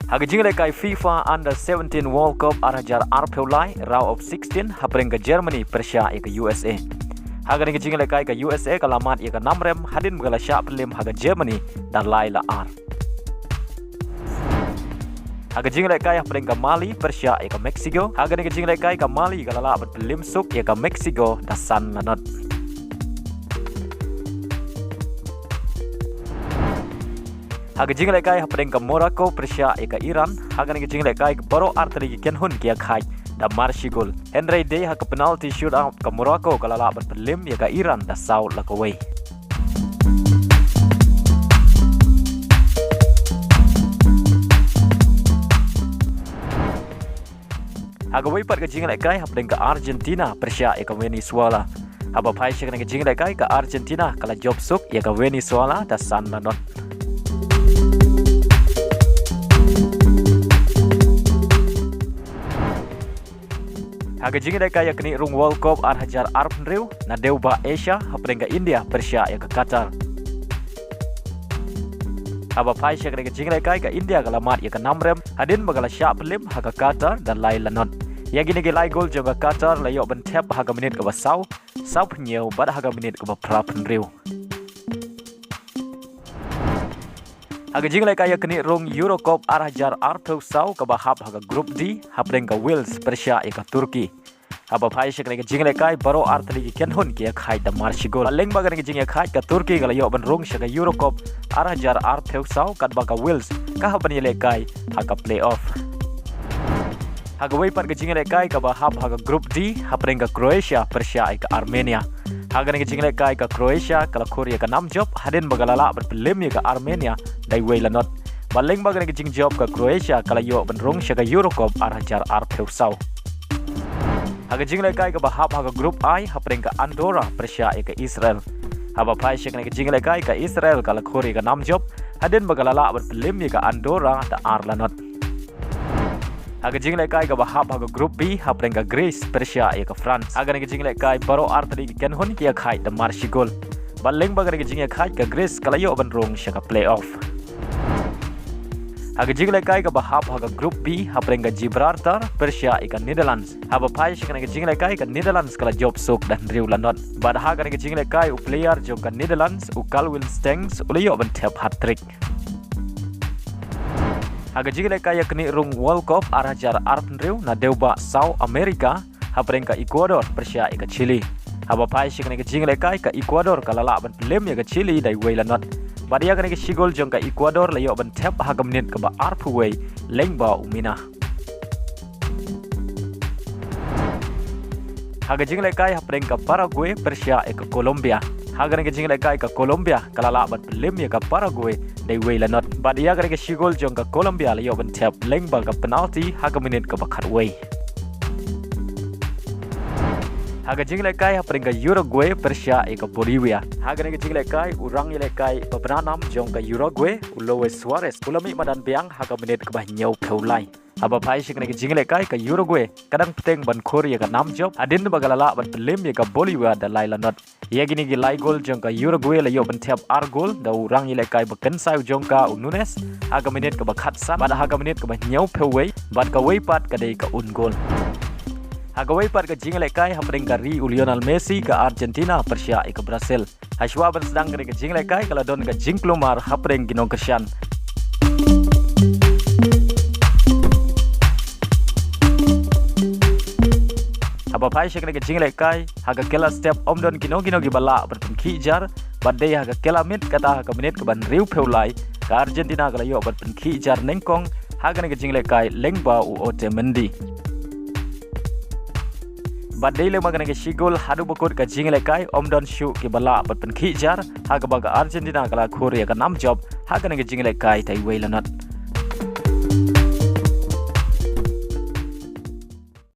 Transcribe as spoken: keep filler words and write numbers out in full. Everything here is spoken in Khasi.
Ha ka jinglehkai FIFA Under seventeen World Cup ar hajar arphew lai, round of sixteen, hapdeng ka Germany pyrshah ïa ka U S A. Ha kane ka jinglehkai ka U S A ka la mad ïa ka namrem hadien ba ka la shah pynlem ha ka Germany da lai la ar. Ha ka jinglehkai hapdeng ka Mali pyrshah ïa ka Mexico. Ha kane ka jinglehkai ka Mali ka la lah ban pynlem suk ïa ka Mexico da san la not. Ha ka jinglehkai hapdeng ka Morocco pyrshah ïa ka Iran. Ha kane ka jinglehkai baroh artylli ki kynhun ki ïakhaid da mar shi gol. Hynrei dei ha ka penalty shootout ka Morocco ka la lah ban pynlem ïa ka Iran da saw la kawei. Ha kawei pat ka jinglehkai hapdeng ka Argentina pyrshah ïa ka Venezuela. Haba phai sha kane ka jinglehkai ka Argentina ka la jop suk ïa ka Venezuela da san la not. Ha ka jinglehkai ïa kane rung World Cup ar hajar arphew hynriew na dewbah Asia hapdeng ka India pyrshah ïa ka Qatar. Haba phai sha kane ka jinglehkai ka India ka la mad ïa ka namrem hadien ba ka la shah pynlem ha ka Qatar da lai la not. Ïa kine ki lai gol jong ka Qatar la ïoh ban thep ha ka minit kaba saw, saw phew hynñiew bad ha ka minit kaba phra phew hynriew. Ha ka jinglehkai ïa kane rung Euro Cup ar hajar arphew saw kaba hap ha ka Group D hapdeng ka Wales pyrshah ïa ka Turkey. Haba phai sha kane ka jinglehkai baroh artylli ki kynhun ki ïakhaid da mar shi gol. Lyngba kane ka jingïakhaid ka Turkey ka la ïoh ban rung sha ka Euro Cup ar hajar arphew saw katba ka Wales ka hap ban ïalehkai ha ka playoff. Ha kawei pat ka jinglehkai kaba hap ha ka Group D hapdeng ka Croatia pyrshah ïa ka Armenia. Ha kane ka jinglehkai ka Croatia ka la khur ïa ka nam jop hadien ba ka la lah ban pynlem ïa ka Armenia da wei la not. Bad lyngba kane ka jingjop ka Croatia ka la ïoh ban rung sha ka Euro Cup ar hajar arphew saw. Ha ka jinglehkai kaba hap ha ka Group I hapdeng ka Andorra pyrshah ïa ka Israel. Haba phai sha kane ka jinglehkai ka Israel ka la khur ïa ka nam jop hadien ba ka la lah ban pynlem ïa ka Andorra da ar la not. Ha ka jinglehkai kaba hap ha ka Group B hapdeng ka Greece pyrshah ïa ka France. Ha kane ka jinglehkai baroh artylli ki kynhun ki ïakhaid da mar shi gol. Bad lyngba kane ka jingïakhaid ka Greece ka la ïoh ban rung sha ka playoff. Ha ka jinglehkai kaba hap ha ka Group B hapdeng ka Gibraltar pyrshah ïa ka Netherlands. Haba phai sha kane ka jinglehkai ka Netherlands ka la jop suk da hynriew la not. Bad ha kane ka jinglehkai u player jong ka Netherlands u Calvin Stengs u la ïoh ban thep hat-trick. Ha ka jinglehkai ïa kane rung World Cup ar hajar arphew hynriew na dewbah South America hapdeng ka Ecuador pyrshah ïa ka Chile. Haba phai sha kane ka jinglehkai ka Ecuador ka la lah ban pynlem ïa ka Chile da wei la not. Bad ïa kane ka shi gol jong ka Ecuador la ïoh ban thep ha ka minit kaba arphew wei lyngba u Mina. Ha ka jinglehkai hapdeng ka Paraguay pyrshah ïa ka Colombia. Ha kane ka jinglehkai ka Colombia ka la lah ban pynlem ïa ka Paraguay da wei la not. Bad ïa kane ka shi gol jong ka Colombia la ïoh ban thep lyngba ka penalty ha ka minit kaba khatwei. Ha ka jinglehkai hapdeng ka Uruguay pyrshah ïa ka Bolivia. Ha kane ka jinglehkai u rangïalehkai ba bna nam jong ka Uruguay u Luis Suarez u la mih madan biang ha ka minit kaba hynñiewphew lai. Haba phai sha kane ka jinglehkai ka Uruguay ka dang bteng ban khur ïa ka nam jop hadien ba ka la lah ban pynlem ïa ka Bolivia da lai la not. Ïa kine ki lai gol jong ka Uruguay la ïoh ban thep ar gol da u rangïalehkai ba kynsai u jong ka u Nunes ha ka minit kaba khatsan bad ha ka minit kaba hynñiewphew wei bad kawei pat ka dei ka own goal. Ha kawei pat ka jinglehkai hapdeng ka ri u Lionel Messi ka Argentina pyrshah ïa ka Brazil. Hashwa ban sdang kane ka jinglehkai ka la don ka jingkulmar hapdeng ki nongkyrshan. Haba phai sha kane ka jinglehkai ha ka kylla step ym don kino kino kiba lah ban pynkhih jar bad dei ha ka kylla miet kata ha ka minit kaba hynriewphew lai ka Argentina ka la ïoh ban pynkhih jar nyngkong ha kane ka jinglehkai lyngba u Otamendi. Bad dei lyngba kane ka shi gol haduh ba kut ka jinglehkai ym don shuh kiba lah ban pynkhih jar ha kaba ka Argentina ka la khur ïa ka nam jop ha kane ka jinglehkai da wei la not.